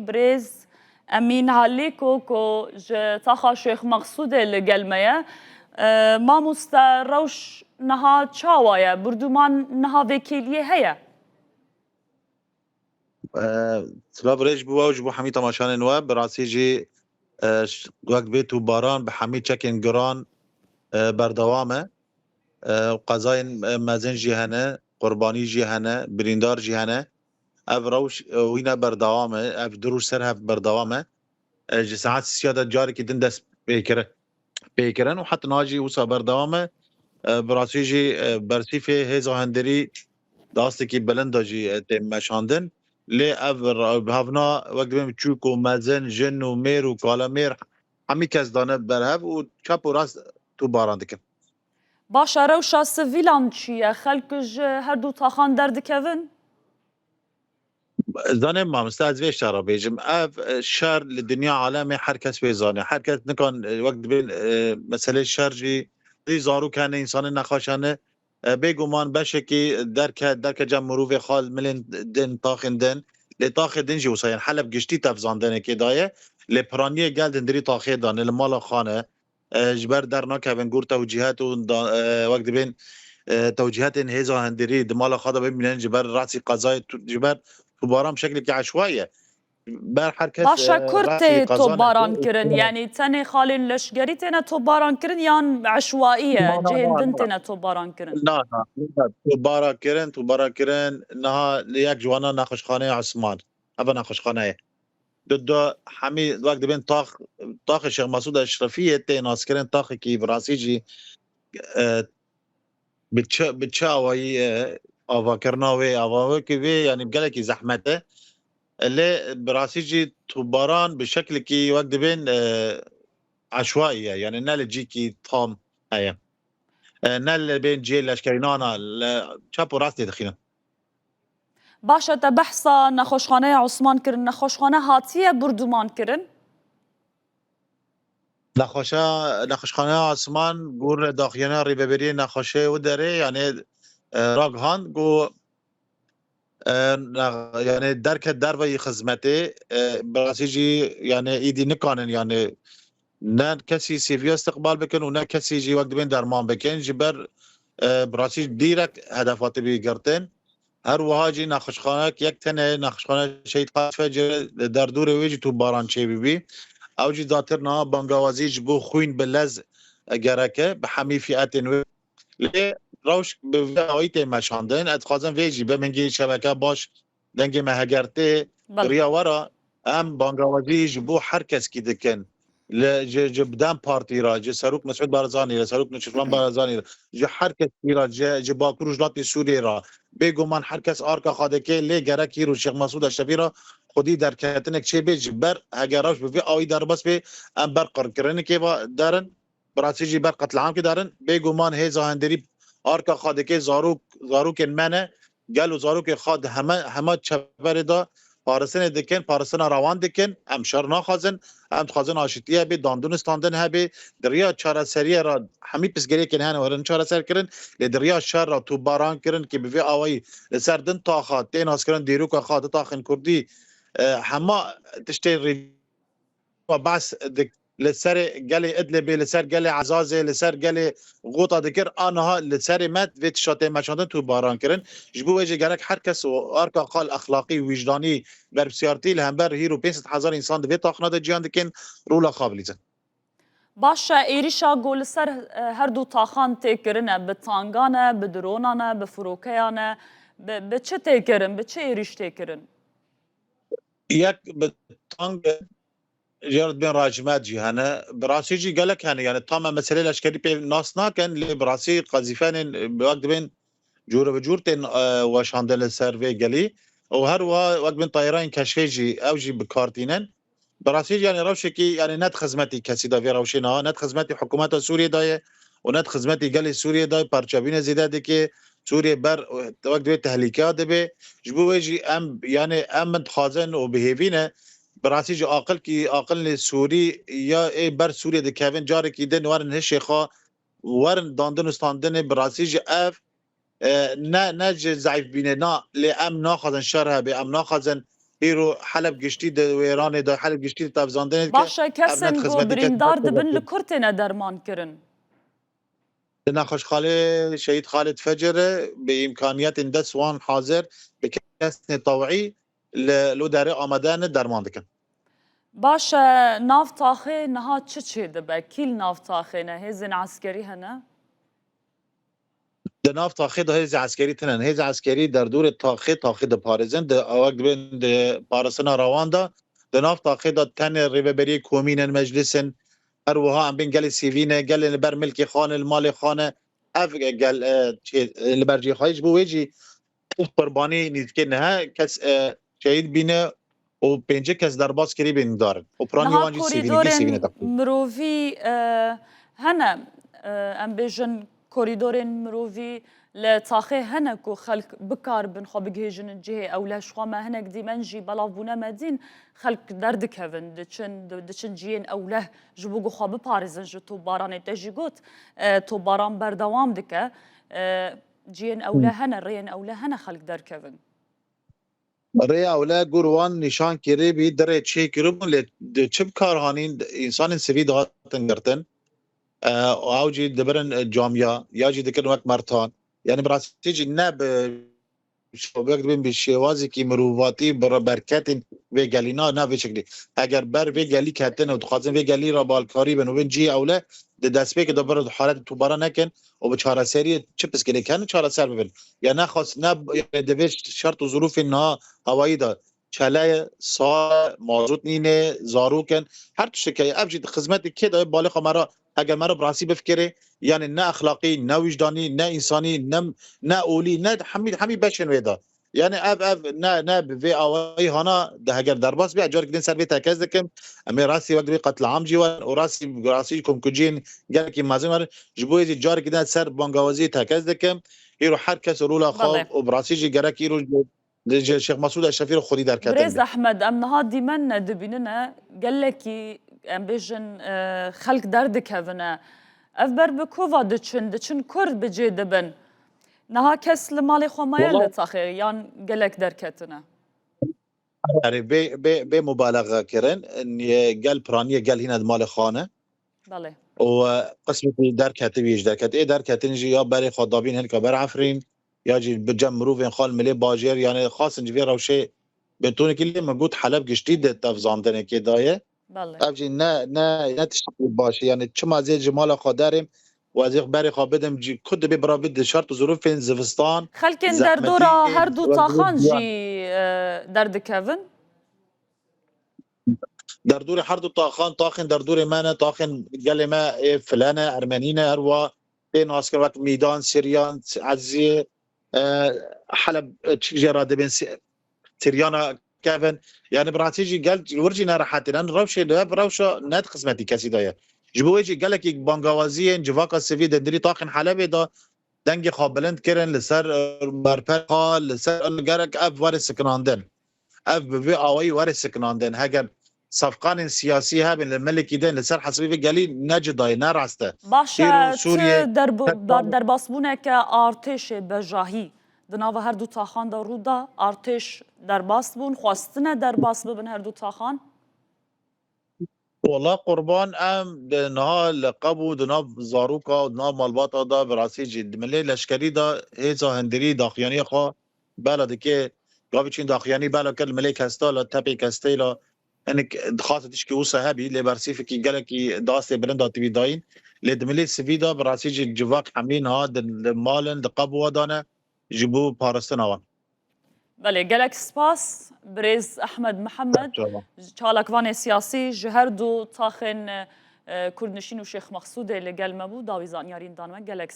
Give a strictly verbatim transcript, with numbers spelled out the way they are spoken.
Birêz Emîn Halîko ku ji taxa Şêx Mexsûdê li gel me ye. E, mamoste, rewş niha çawa ye? Birduman niha vêkêliyê heye? E, Silav rêj bi we û ji bo hemî temaşanên we. Bi rastî jî, e, ş-, wek dibê tûbaran bi hemî çekên giran, e, berdewam e. E, qezayên, e, mezin jî hene, qurbanî jî hene, birîndar jî hene. Ev rewş, e, wîne berdewam e, ev du roj ser hev berdewam e. E, ji saet sisiya de carekî din dest pê kir-, pê kirin û heta niha jî wisa berdewam e. E, bi rastî jî, e, bersîfê hêza hundirî di astekî bilind de jî, e, tê meşandin. Lê ev ra-, bi hevna wek dibên çûk û mezin, jin û mêr û kalemêr hemî kes dane ber hev û çep û rast tûbaran dikin. Baş e, rewşa sivîlan çi ye? Xelk ji her du taxan derdikevin? Zanê mamoste, ez vê şera bêjim. Ev, e, şer li dinya alemê her kes wê zane. Her kes nikan, e, wek dibên, e, meselê şer jî, jî zarok hene, însanên nexweş hene. E, bêguman beşekî derke, derke cem mirovê xal milên din, taxên din. Lê taxê din jî wisa, yani Heleb giştî tev zandinekê daye. Lê piraniyê gel dindirî taxê dane, li mala xane. E, ji ber dernakevin gor tewcîhet û da-, e, wek dibên, e, tewcîhetên hêza hundirî di mala xwe de bimînin, ji ber rastî qezayê tu-, ji ber tûbaran bi şeklekî eşwayî ye. Ber her kes, Baş e, e, kur rastî tê qezanê topbaran xwe û kirin? Yani tenê xalên leşgerî têne topbaran kirin yan eşwayî ye? Na, na, cihên na, din na. Têne topbaran kirin? Na, na, na, topbara kirin, topbara kirin. Niha li yek ji wana nexweşxaneya Osman. Eva nexweşxane ye. Di, di hemî wek dibên tax, taxê Şêx Mesûd Eşrefiyê tê naskirin, taxekî bi rastî jî, e, bi çi, bi çi awayî, e, avakirina wê, ava wekî wê, yani gelekî zehmet e. E, lê bi rastî jî tûbaran bi şeklekî wek dibên, e, eşwayî ye, yani ne li cîkî tam heye. E, ne li bên cihê leşkerî, na, na, li çep û rastê dixînin. Baş e, te behsa nexweşxaneya Osman kirin. Nexweşxane hatiye birduman kirin? Nexweşa-, nexweşxaneya Osman gor daxuyana rêveberiyê nexweşê û derê, yani, e, ragihand ku, e, ne-, yani derket derveyî xizmetê, e, bi rastî jî, yani, îdî nikanin, yani, ne kesî sêviya istiqbal bikin û ne kesî jî wek dibên derman bikin. Ji ber, e, bi rastî dîrek hedefa tibî girtin. Her wiha jî nexweşxanek yek tenê, nexweşxane Şehîd Qasifê, ji derdorê wê jî tûbaran çêbibî. Ew jî zatir niha bangawazî ji bo xwîn bi lez gerek e, bi hemî fîetên wê. Lê rewş bi vê awayî tê meşandin. Ez dixwazim vê jî bim hingî şebeke baş dengê me heger tê Belê. Riya we re em bangawazî ji bo her keskî dikin. Li, ji, ji DEM Partî re, ji Serok Mesûd Barzanî re, Serok Nêçîrvan Barzanî re, ji her keskî re, ji, ji Bakur û Rojhilatê Sûriyê re. Bêguman her kes arka xwe dike, lê gerek îro Şêx Mesûd Eşrefî re xwedî derketinek çêbe, ji ber heger rewş bi vê awî derbas bê, em ber qirkirinekê ve derin. Bi rastî jî ber qetliamkê derin. Bêguman hêza hundirî arka xwe dike, zarok, zarokên me ne, gel û zarokê xwe di heme, hema çeverê de paristinê dikin, paristina rewan dikin. Em şer naxwazin, em dixwazin aşitî hebe, dandin û standin hebe. Di riya çareseriyê re hemî pirsgirêkên hene werin çareser kirin, lê di riya şer re tûbaran kirin ki bi vê awayî li ser din taxa tê naskirin, dîroka xwe di taxên kurdî, e, hema tiştê rê behs dik-, li serê gelê Idlibê, li ser gelê Ezazê, li ser gelê Xota dikir, aniha li serê me vê tişta tê meşandin tûbaran kirin. Ji bo wê jî gerek her kes û arka qal exlaqî, wijdanî, berpirsiyartî li hember hîro pênc sed hezar însan di vê taxina de ciyan dikin, rola xwe bilîzin. Baş e, êrîşa ku li ser, e, her du taxan tê kirine, bi tangan e, bi dronan e, bi firokeyan e, bi, bi çi tê kirin, bi çi êrîş tê kirin? Yek bi tang e, jê re dibên rajmet jî hene. Bi rastî jî gelek hene. Yani tam em meselê leşkerî pê nas nakin, lê bi rastî qezîfenên, e, wek dibên cûre bi cûr tên, e, weşandin li ser vê gelî. Û her wiha wek dibên tayarên keşfê jî, ew jî bi kar tînin. Bi rastî jî, yani rewşekî, yani ne di xizmetî kesî de vê rewşê niha, ne di xizmetî hikûmeta Sûriyê de ye û ne di xizmetî gelê Sûriyê de ye, parçebîne zêde dike. Sûriyê ber, wek dibê tehlîkeya dibe. Ji bo wê jî em, yani em min dixwazin û bi hêvî ne, bi rastî jî aqil kî, aqilê Sûrî ya ê ber Sûriyê dikevin, carekî din werin hişê xwe, werin dandin û standinê, bi rastî jî ev, e, ne, ne ji zeîfbînê, na, lê em naxwazin şer hebe, em naxwazin Îro Heleb giştî di wêranê de, Heleb giştî di tevzandinê dike. Baş e, ev ne kesên di ku xizmetê birîndar dibin li kur têne derman kirin? Di nexweşxanê Şehîd Xalid Fecerê bi îmkaniyetên dest wan hazir bi kesên tawî li lo derê amade ne derman dikin. Baş e, nav taxê niha çi çêdibe? Kî li nav taxê ne? Hêzên eskerî hene? Di nav taxê de hêzê eskerî tune ne. Hêzê eskerî derdorê taxê, taxê diparêzin. Di awek dibên di parastina rawan de. Di nav taxê de tenê rêveberiyê komîn in, meclis in. Her wiha em bên gelê sivîl ne, gelê li ber milkê xwe ne, li malê xwe ne. Ev gel, e, çê, li ber cihê xwe ji bo wê jî qurbanî nîzikê nehe kes, e, şehîd bîne û pêncî kes derbas kirî bîn darin. Û piranî Niha wan jî sivîlî, korîdorên sivîlî de. Mirovî, e, hene, e, em bêjin korîdorên mirovî li taxê hene ku xelk bikaribin xwe bigihêjin cihê ewle. Ji xwe me hinek dîmen jî belav bûne me dîn, xelk derdikevin, diçin, di-, diçin cihên ewle ji bo ku xwe biparêzin ji topbaranê. Te jî got, e, topbaran berdewam dike. E, cihên ewle Hı. hene, rêyên ewle hene xelk derkevin. Rêya ewle gur wan nîşan kirî bî, di rê çê kiribûn, lê di çi bi kar hanîn, însanên sivîl dihatin girtin. E, ew jî dibirin, e, camiya, ya jî dikirin wek mertan. Yani bi rastî jî ne bi şewbek dibin bi şêwazekî mirovatî, bi re-, berketên vê gelî na, na vê şeklî. Eger ber vê gelî ketin û dixwazin vê gelî re balkarî bin û bin cihê ewle, di destpêkê de bir halet tubara nekin û bi çareseriyê çi piskilê kenin çareser bibin. Ya nexwest, ne, yani di vê şert û zirûfên niha hewayî de çele ye, sa ye, mazot nîne, zarok in, her tiştekê ye. Ev jî di xizmetê kê de ye? Balê xwe me re, eger me re bi rastî bifikirê, yani ne exlaqî, ne wijdanî, ne însanî, ne, ne olî, ne hemî, hemî beşên wê de. Yani ev, ev ne, ne bi vê awayî hana de heger derbas bê, carek din ser vê tekez dikim. Em ê rastî wek vê qetliam jî werin û rastî, rastî komkuciyên gelekî mezin werin. Ji bo yê jî carekî din ser bangawaziyê tekez dikim. Îro her kes rola xwe Belê. û bi rastî jî gerek îro ji, ji Şêx Mesûd Eşrefî re xwedî derketin Birêz be. Ehmed, em niha dîmen ne dibînine, gelekî, em bêjin, e, xelk derdikevine. Ev ber bi ku va diçin, diçin kur bi cê dibin? Niha kes li malê xwe maye Wala li taxê yan gelek derketine? Erê, bê, bê, bê mubalexe kirin, niye gel piraniye gel hîne di malê xwe ne. Belê. Û, e, qismetî derketibî ji derket. Ê derketin jî ya berê xwe dabîn hinka ber Efrîn, ya jî bi cem mirovên xwe li milê bajêr, yani xwestin ji vê rewşê bi tonekî lê min got Heleb giştî di tevzandinekê de ye. Belê. Ev jî ne, ne, ne tiştekî baş e. Yani çima zê ji mala xwe derêm û ez ê berê xwe bidim cî ku dibê bira bid di şert û zirûfên zivistan, Xelkên zehmetî, derdora her du wek taxan zirûf jî, e, derdikevin? Derdorê her du taxan, taxên derdorê me ne, taxên gelê me ê file ne, ermenî ne, her wa tê naskir wek Mîdan, Siryan, Eziyê, e, Heleb, e, çi jê re dibên Si-, Siryana kevin. Yani bi rastî jî gel wir jî nerehet in. Em rewşê li ev rewşa ne di xizmetî kesî de ye. Ji bo wê jî gelekî bangawaziyên civaka sivî di ndirî taxên Helebê de dengê xwe bilind kirin li ser, e, berpera xwe, li ser gerek ev were sikinandin. Ev bi vê awayî were sikinandin. Heger sefqanên siyasî hebin li milekî din li ser hesabê vê gelî ne cida ye, ne rast e. Baş e, Îro Sûriye tu derbo-, her dar-, derbasbûneke artêşê bejahî di nava her du taxan de rû da, artêş derbas bûn, xwestine derbas bibin her du taxan? Wala qurban, em di niha li qeb û di nav zaroka û di nav malbata de bi rastî jî di milê leşkerî de hêza hundirî daxuyaniyê xwe bela dike. Gavê çûn daxuyanî bela kir li milê kestala, tepê kestêla. Hinek dixwaze tişkî wisa hebî, lê bersîfekî gelekî dastê bilind hatibî dayîn. Lê di milê sivî de bi rastî jî civak hemî niha di, di mal in, di qeb û wa de ne ji bo parastina wan. Belê, gelek spas. Birêz Ehmed Mihemed, Sağ ol. Çalakvanê siyasî ji her du taxên, e, Kurdnişîn û Şêx Mexsûdê li gel me bû, dawî zanyarîn dan me. Gelek